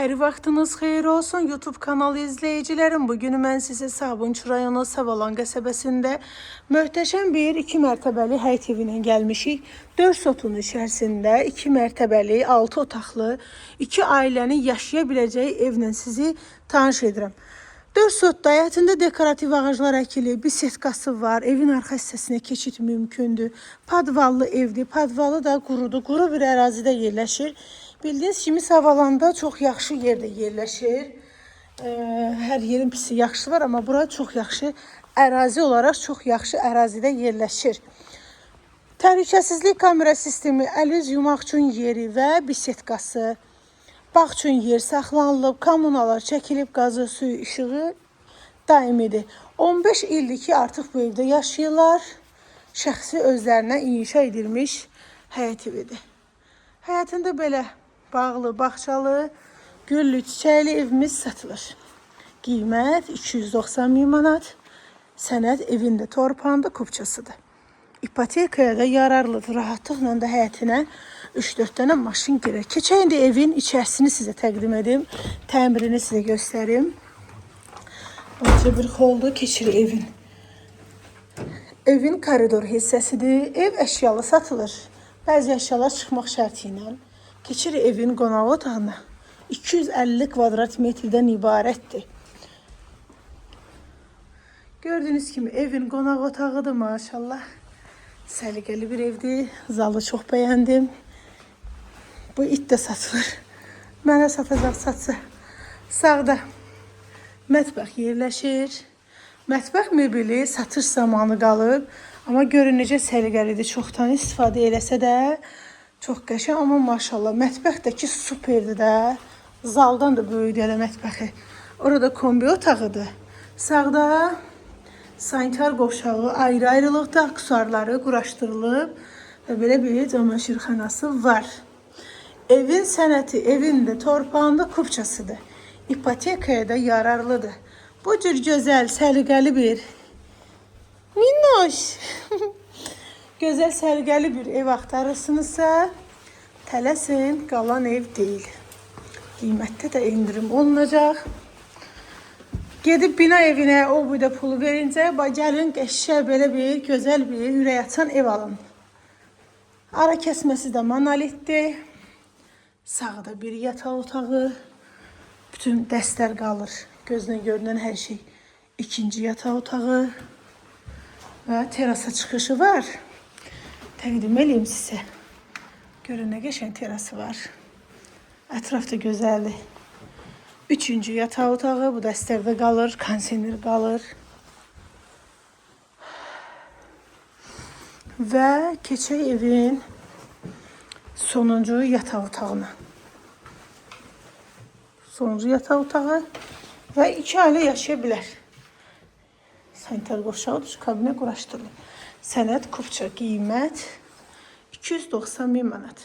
Hər vaxtınız xeyir olsun YouTube kanalı izləyicilərim. Bugün mən sizə Sabunçu rayonu Savalan qəsəbəsində möhtəşəm bir 2 mərtəbəli həyət evinə gəlmişik. 4 sotun içərisində 2 mərtəbəli, 6 otaqlı, 2 ailənin yaşaya biləcəyi evlə sizi tanış edirəm. 4 sotda həyətində dekorativ ağaclar əkilib, bisetkası var, evin arxa hissəsinə keçid mümkündür. Padvallı evdir, padvalı da qurudur, quru bir ərazidə yerləşir. Bildiyiniz kimi Savalanda çox yaxşı yerdə yerləşir. Hər yerin pisi yaxşı var, amma bura çox yaxşı ərazi olaraq çox yaxşı ərazidə yerləşir. Təhlükəsizlik kamera sistemi, əl-üz yumaq üçün yeri və bisetkası, bağ üçün yer saxlanılıb, kommunallar çəkilib, qazı, suyu, işığı daimidir. 15 ildir ki, artıq bu evdə yaşayırlar. Şəxsi özlərinə inşa edilmiş həyət evidir. Həyətində belə bağlı, bağçalı, güllü, çiçəkli evimiz satılır. Qiymət 290 min manat. Sənəd evində torpağında kupçasıdır. İpotekaya da yararlıdır. Rahatlıqla da həyətinə 3-4 dənə maşın girər. Keçən indi evin içərisini sizə təqdim edim. Təmirini sizə göstərim. Balaca bir holdur, keçir evin. Evin koridor hissəsidir. Ev əşyalı satılır. Bəzi əşyalar çıxmaq şərti ilə. Keçir evin qonaq otağına. 250 kvadrat metrdən ibarətdir. Gördüyünüz kimi evin qonaq otağıdır maşallah. Səliqəli bir evdir. Zalı çox bəyəndim. Bu it də satılır. Mənə satacaq satsa. Sağda mətbəx yerləşir. Mətbəx mebeli satış zamanı qalıb. Amma görün necə səliqəlidir. Çoxdan istifadə eləsə də çox qəşəng, amma maşallah mətbəx də ki superdir də. Zaldan da böyükdür elə mətbəxi. Orada kombi otağıdır. Sağda sanitar qovşağı ayrı-ayrılıqda aksesuarları quraşdırılıb və belə bir camaşırxanası var. Evin sənəti evində, torpağında kupçasıdır. İpotekaya da yararlıdır. Bu cür gözəl, səliqəli bir minnoş. Gözəl, səliqəli bir ev axtarırsınızsa, tələsin, qalan ev deyil. Qiymətdə də endirim olunacaq. Gedib bina evinə o bu da pulu verincə, gəlin qəşəng belə bir gözəl bir ürək açan ev alın. Ara kəsməsi də monolitdir. Sağda bir yataq otağı. Bütün dəstlər qalır. Gözlə görünən hər şey. İkinci yataq otağı və terasa çıxışı var. Təqdim eləyim sizə. Görün nə qəşəng terası var. Ətraf da gözəldir. Üçüncü yataq otağı bu dəstlərdə qalır, kondisioner qalır. Və keçək evin sonuncu yataq otağına. Sonuncu yataq otağı və iki ailə yaşaya bilər. Sanitar qovşağı duş kabinə quraşdırılıb. Sənəd kupça, qiymət 290 min manat.